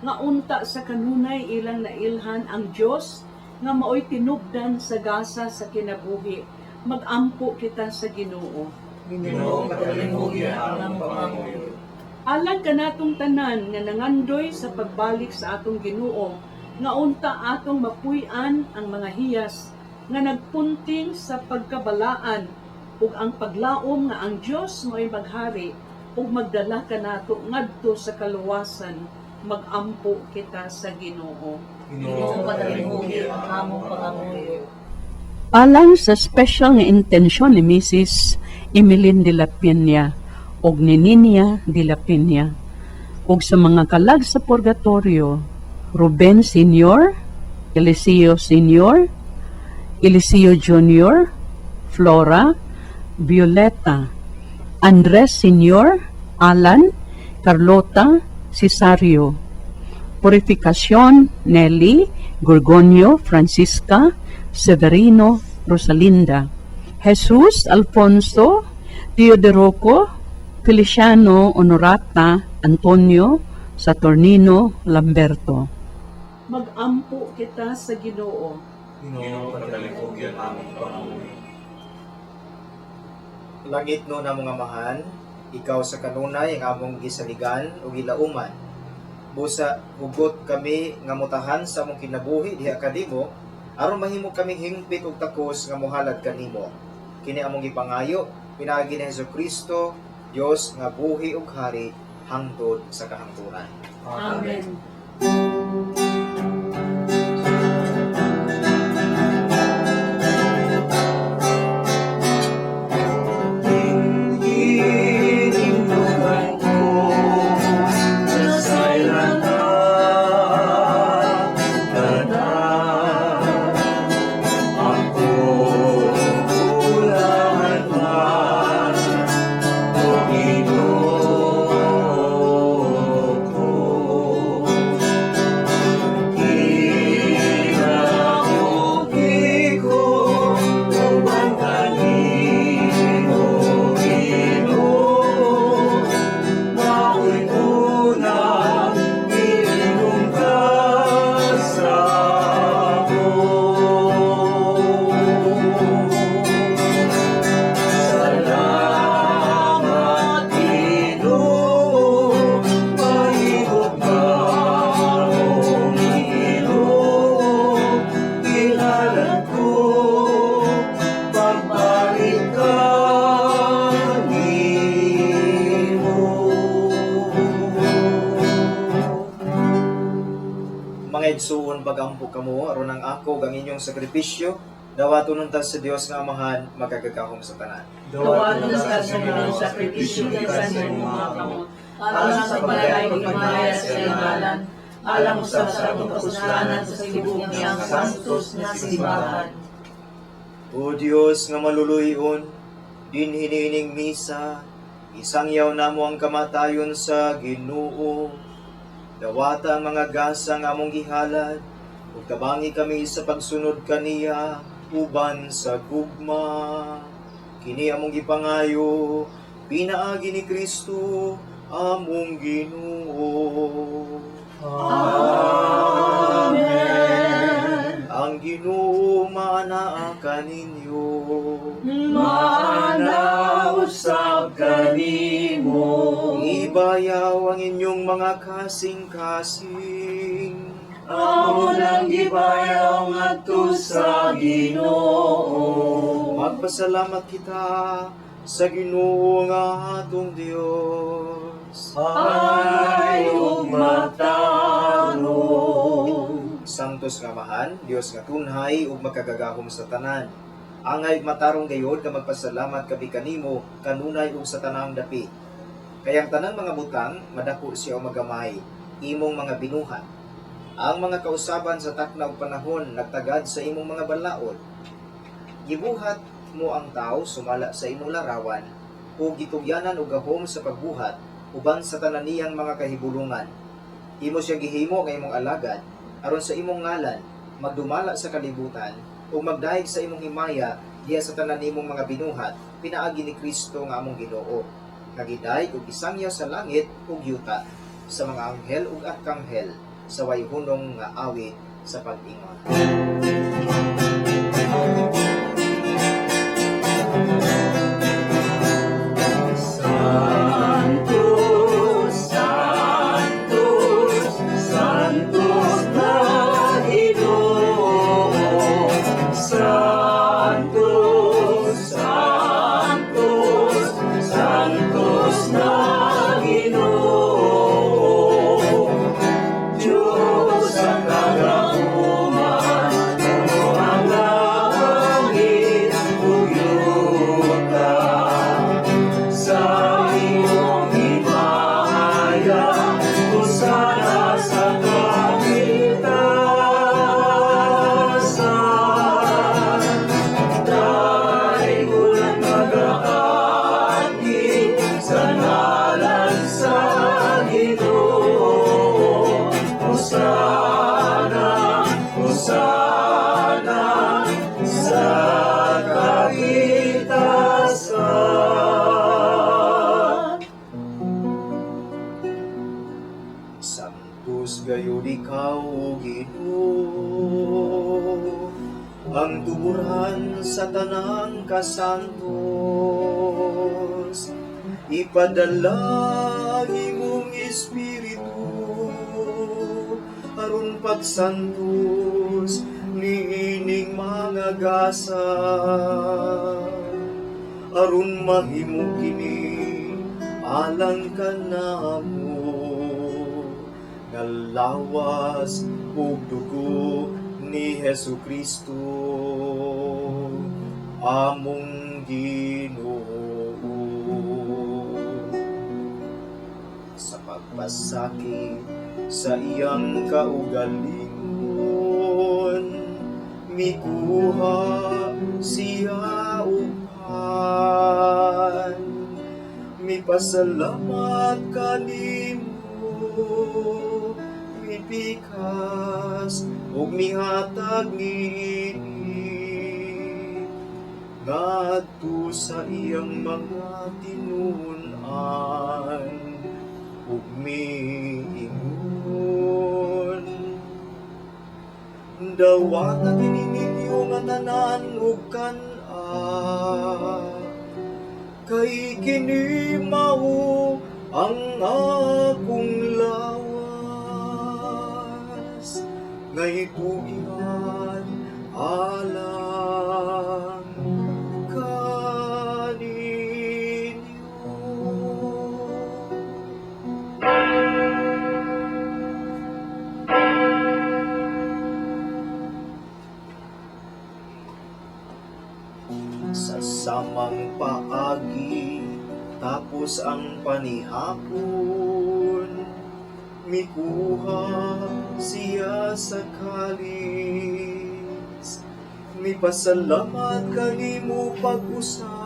nga unta sa kanunay ilang nailhan ang Dios nga maoy tinubdan sa gasa sa kinabuhi. Magampo kita sa Ginoo. Ginoo, pagkalinghugi ang among pangamuyo. Alang kanatong tanan nga nangandoy sa pagbalik sa atong Ginoo, nga unta atong mapuy-an ang mga hiyas nga nagpunting sa pagkabalaan ug ang paglaom nga ang Dios mo'y maghari ug magdala kanato ngadto sa kaluwasan. Magampo kita sa Ginoo. Ginoo, pagkalinghugi ang among pangamuyo. Alang sa special nga intensyon ni Mrs. Emeline de la Peña og ni Ninia de la Peña ug sa mga kalag sa purgatorio, Ruben Sr., Eliseo Sr., Eliseo Jr., Flora, Violeta, Andres Sr., Alan, Carlota, Cesario, Purificacion, Nelly, Gorgonio, Francisca, Severino, Rosalinda, Jesus, Alfonso, Teodoroco, Feliciano, Honorata, Antonio, Saturnino, Lamberto. Magampo kita sa Ginoo. Ginoo, pagkalinghugi ang among pangamuyo. Langit no na mga amahan, ikaw sa kanunay ang among gisaligan ug gilauman. Busa hugot kami nga mutahan sa among kinabuhi diha kanimo aron mahimo kaming hingpit ug takos nga mohalad kanimo. Kini among gipangayo pinaagi ni Hesukristo, Dios nga buhi ug hari hangtod sa kahangturan. Amen. Hinindugan ko sa tanan. Ako kulangan man, O Ginoo ko. Kinabuhi ko uban kanimo, Ginoo. Mao'y unang giinumdum sa ako. Salamat, Ginoo, mahigop ka akong Ginoo. Kilala ko, pagbalik ka nimo. Mga igsuon, pagampo kamo aron ang ako ug ang inyong sakripisyo dawaton unta sa Dios nga Amahan makagagahom sa tanan. Dawaton sa Ginoo sakripisyo gikan sa imong mga kamot, alang sa pagdayeg ug himaya sa iyang ngalan, alang usab sa atong kapuslanan sa tibuok niyang santos nga simbahan. O Dios nga maluluyon, dinhi niining misa, isangyaw namo ang kamatayon sa Ginoo. Dawata ang mga gasa nga among gihalad, ug tabangi kami sa pagsunod kaniya uban sa gugma. Kini among gipangayo, pinaagi ni Kristo among Ginoo. Amen. Ang Ginoo maanaa kaninyo. Manausap kanimo. Ibayaw ang inyong mga kasing-kasing. Amo nang gibayaw ngadto sa Ginoo. Magpasalamat kita sa Ginoo nga atong Dios. Ay ug matarong. Santos nga Amahan, Dios nga tunhay ug makagagahom sa tanan. Angay ug matarong gayod nga magpasalamat kami kanimo kanunay ug sa tanang dapit. Kay ang tanang mga butang madako siya og magamay, imong mga binuhat. Ang mga kausaban sa takna ug panahon nagtagad sa imong mga balaod. Gibuhat mo ang tao sumala sa imong larawan ug gitugyanan og gahom sa pagbuhat uban sa tanan niyang mga kahibulungan. Imo siya gihimo nga imong alagad aron sa imong ngalan magdumala sa kalibutan ug magdayeg sa imong himaya diha sa tanan nimong mga binuhat pinaagi ni Kristo nga among Ginoo, nga gidayeg ug gisangyaw sa langit ug yuta, sa mga anghel ug arkanghel, sa way hunong nga awit sa pag-ingon. Santo, Santo, Santos na Ginoo. Santo, Santo, Santos na Ginoo. Diyos ang kagahuman, puno ang langit ug yuta. Sa iyong himaya, hosana sa kalikasan. Dahil nagaagi sa ngalan sa Ginoo. Hosana, hosana sa kalikasan. Santos gayud ikaw, o Ginoo, ang tuburan sa tanang kasantos. Ipadala ang imong espiritu aron pagsantos niining mga gasa, aron mahimo kini alang kanamo nga lawas ug dugo ni Hesus Kristo among Ginoo. Sa pagpasakit sa iyang kaugalingon, mikuha siya og pan, mipasalamat kanimo, mipikas ug mihatag niini ngadto sa iyang mga tinun-an ug miingon: "Dawata kini ninyo nga tanan ug kan-a, kay kini mao ang akong lawas nga itugyan alang kaninyo." Sa samang paagi, tapos ang panihapon, mikuha siya sa kalis, mipasalamat kanimo pag-usa,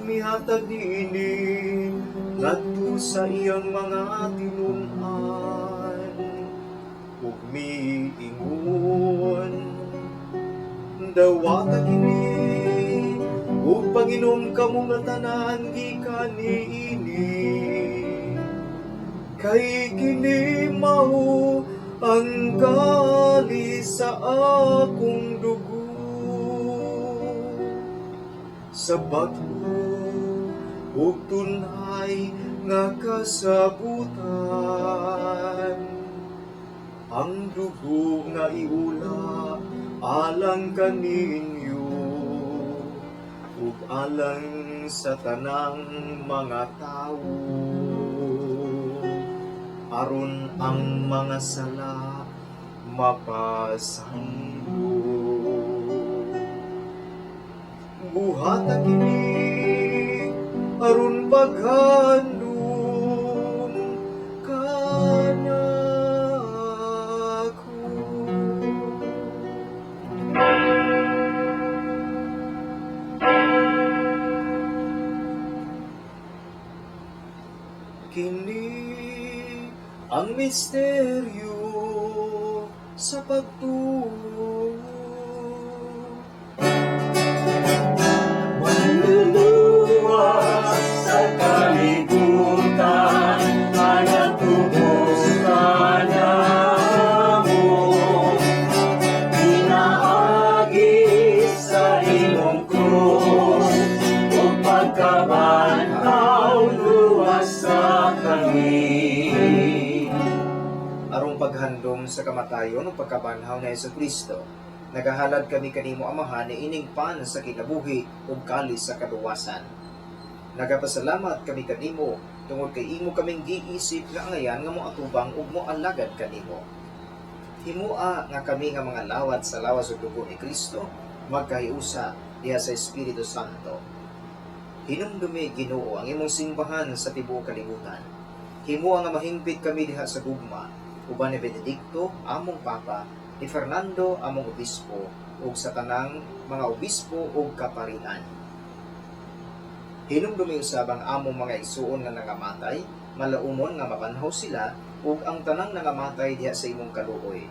mihatag niini ngadto sa iyang mga tinun-an ug miingon: "Dawata kini ug panginom kamo nga tanan gikan niini, kay kini mao ang kalis sa akong dugo sa bag-o ug tunhay nga kasabutan." Ang dugo nga iula alang kaninyo ug alang sa tanang mga tawo, aron ang mga sala mapasaylo. Buhata kini aron paghandom kanako. Kini ang misteryo sa pagtuo. Manluluwas sa kalibutan, nagtubos kanamo. Pinaagi sa imong krus, ug pagkabanhaw luwas sa kami. Arong paghandom sa kamatayon ug pagkabanhaw ni Hesus Kristo, nagahalad kami kanimo, Amahan, niining pan sa kinabuhi ug kalis sa kaluwasan. Nagapasalamat kami kanimo tungod kay imo kaming giisip nga angayan nga moatubang ug moalagad kanimo. Himoa nga kami nga mga lawat sa lawas ug dugo ni Kristo magkahiusa diha sa Espiritu Santo. Hinumdumi, Ginoo, ang imong simbahan sa tibuok kalibutan. Himoa nga mahingpit kami diha sa gugma uban ni Benedicto among Papa, ni Fernando among obispo, ug sa tanang mga obispo ug kaparian. Hinumdumi usab ang among mga igsuon nga nangamatay, malaumon nga mabanhaw sila ug ang tanang nangamatay diha sa imong kaluoy.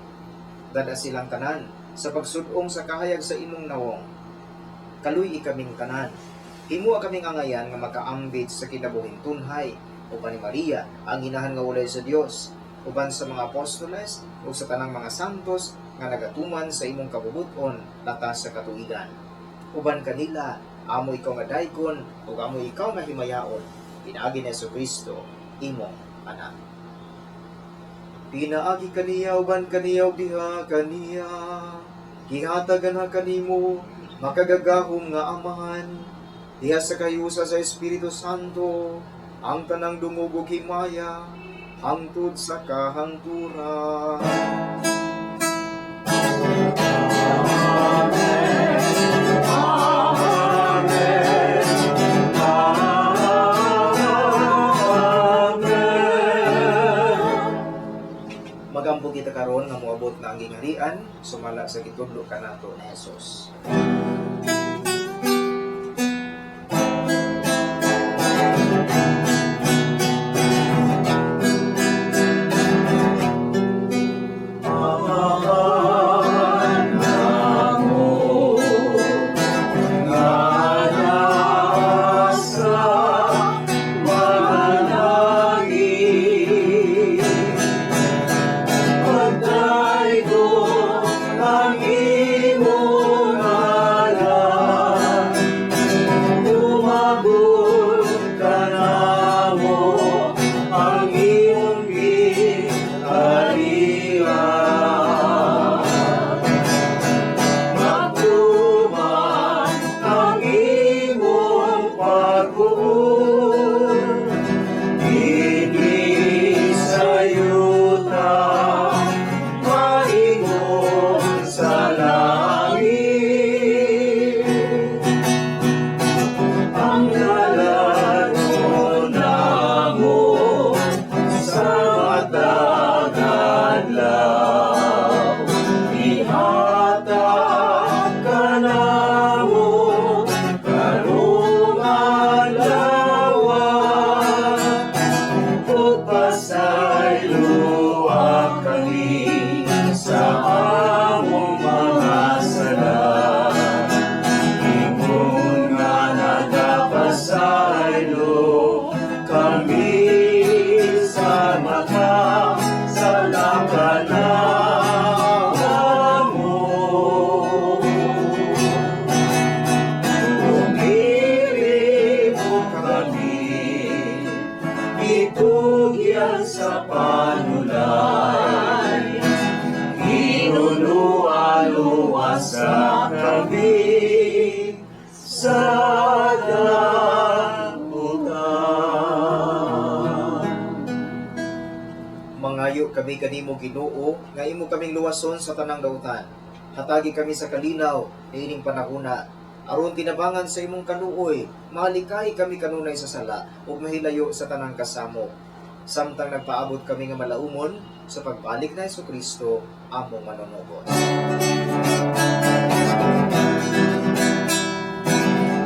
Dad-a silang tanan sa pagsud-ong sa kahayag sa imong nawong. Kaluy-i kaming tanan. Himoa kaming angayan nga makaambit sa kinabuhing tunhay uban ni Maria, ang inahan nga walay sa Dios, uban sa mga apostoles ug sa tanang mga santos nga nagatuman sa imong kabubut-on latas sa katuigan. Uban kanila, amo ikaw nga daygon ug amo ikaw nga himayaon pinaagi ni Kristo, imong anak. Pinaagi kaniya, uban kaniya ug diha kaniya, gihatagan ha kanimo, makagagahom nga Amahan, diha sa kahiusa sa Espiritu Santo, ang tanang dungog ug himaya hangtod sa kahangturan. Amen. Amen. Amen. Magampo kita karon nga moabot na ang gingharian sumala sa gitudlo kanato ni Jesus. Amahan namo nga nasa mga langit, pagdaygo ang imong ngalan. kami kanimo, Ginoo, nga imo kaming luwason sa tanang dautan. Hatagi kami sa kalinaw niining panahuna. Aron tinabangan sa imong kaluoy, malikay kami kanunay sa sala ug mahilayo sa tanang kasamo. Samtang nagpaabot kami nga malaumon sa pagbalik na Kristo among manunubos.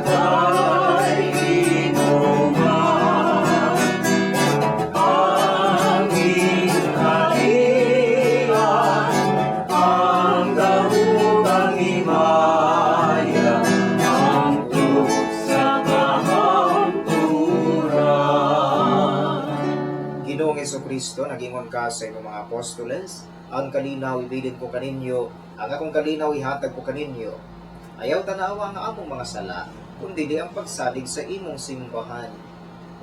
Ay, inuman, ang harian, ang damugang himaya, ang sa kahangturan. Ginoong Kristo, nagingon ka sa imong mga apostoles, ang kalinaw ibilin ko kaninyo, ang akong kalinaw ihatag ko kaninyo. Ayaw tanawa ang among mga sala, kundi di ang pagsalig sa imong simbahan.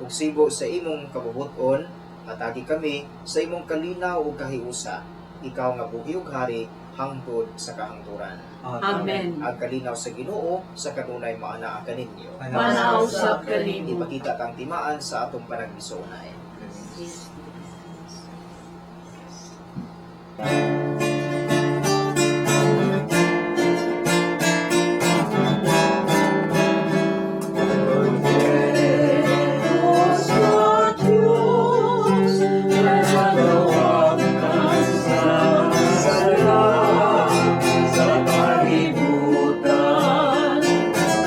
Ug sibo sa imong kabubuton, hatagi kami sa imong kalinaw ug kahiusa. Ikaw nga buhi ug hari hangtod sa kahangturan. Amen. Ang kalinaw sa Ginoo sa kanunay maanaa kaninyo. Manaw sa kanimo. Ipakita kang timaan sa atong panagbisoonay. Sa Diyos, nagagawa ka sa sala, sa kalibutan,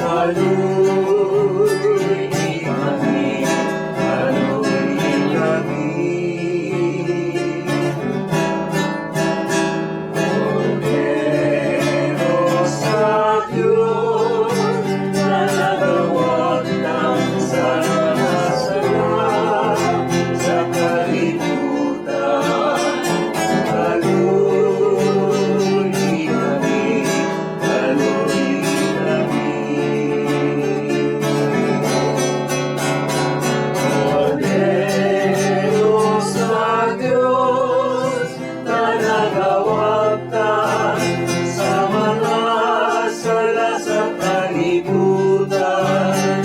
kaluoy kami, kaluoy kami. Pero sa Diyos, nagagawa ng sala sa kalibutan. Kaluoy kami, kaluoy kami. Kordero sa Diyos, nanagawagtan sa mga sala sa kalibutan.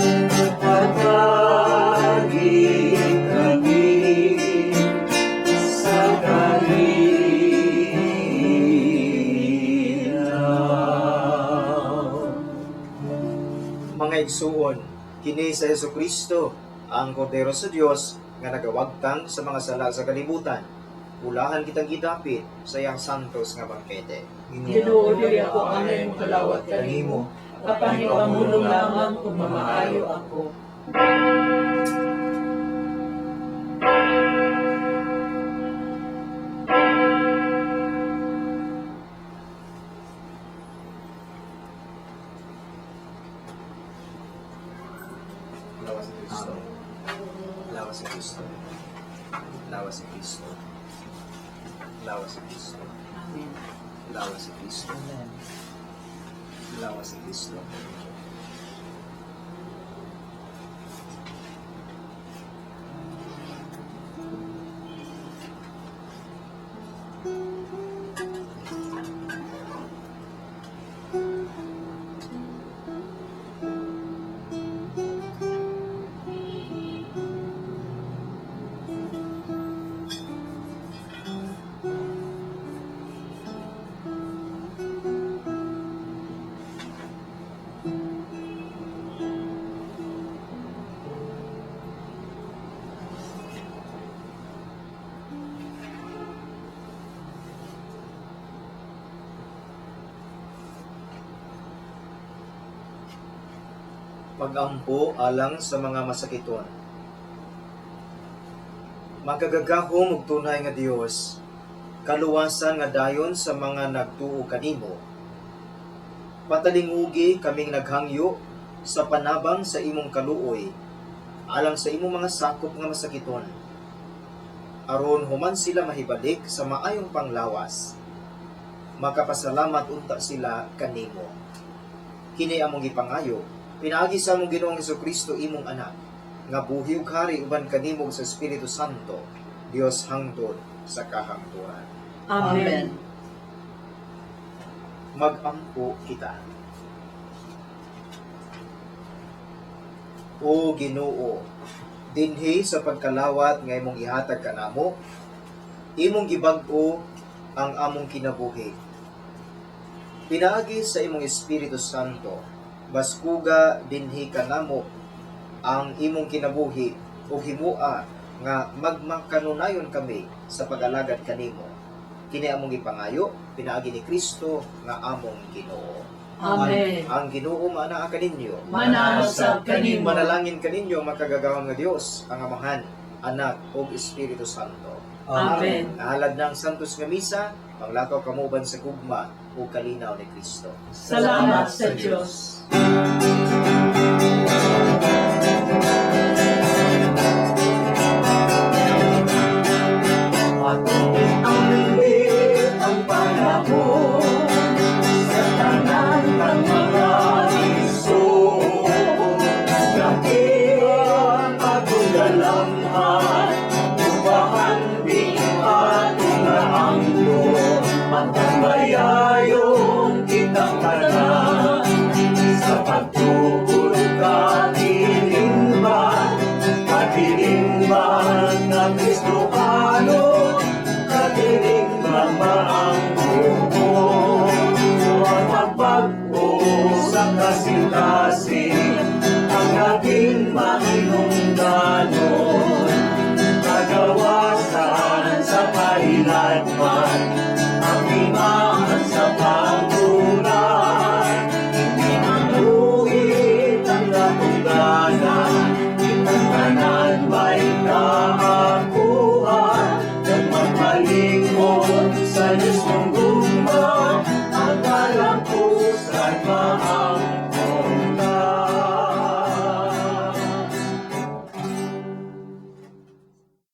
Hatagi kami sa kalinaw. Mga igsuon, kini sa Hesus Kristo, ang Kordero sa Dios nga nagawagtang sa mga sala sa kalibutan. Ulahan kitang gidapit sa iyang santos nga bangkete. Ginoo, dili ako angay mo kalawat kanimo. Apan ipamulong lamang kung mamaayo ako. Lawas si Kristo. Lawas si Kristo. Lawas si Kristo. Lawas si Kristo. Amen. Lawas si Kristo. Lawas si Kristo. Pagampo alang sa mga masakiton. Makagagahom ug tunay nga Dios, kaluwasan nga dayon sa mga nagtuo kanimo. Patalingugi kaming naghangyo sa panabang sa imong kaluoy alang sa imong mga sakop nga masakiton. Aron human sila mahibalik sa maayong panglawas, makapasalamat unta sila kanimo. Kini among gipangayo pinaagi sa among Ginoong Kristo imong anak nga buhi ug hari uban kanimo sa Espiritu Santo, Dios hangtod sa kahangturan. Amen. Magampo kita. O Ginoo, dinhi sa pagkalawat nga imong ihatag kanamo, Imong gibag-o ang among kinabuhi. Pinaagi sa imong Espiritu Santo, baskuga dinhi kanamo ang imong kinabuhi ug himua nga magmakanunayon kami sa pag-alagad kanimo. Kini among gipangayo pinaagi ni Kristo nga among Ginoo. Amen. Ang Ginoo maanaa kaninyo. Manaa usab kanimo. Manalangin kaninyo ang makagagahom nga Dios, ang Amahan, Anak ug Espiritu Santo. Amen. Nahalad ng Santos nga Misa, panglakaw kamo uban sa gugma ug kalinaw ni Kristo. Salamat sa Diyos. Amen.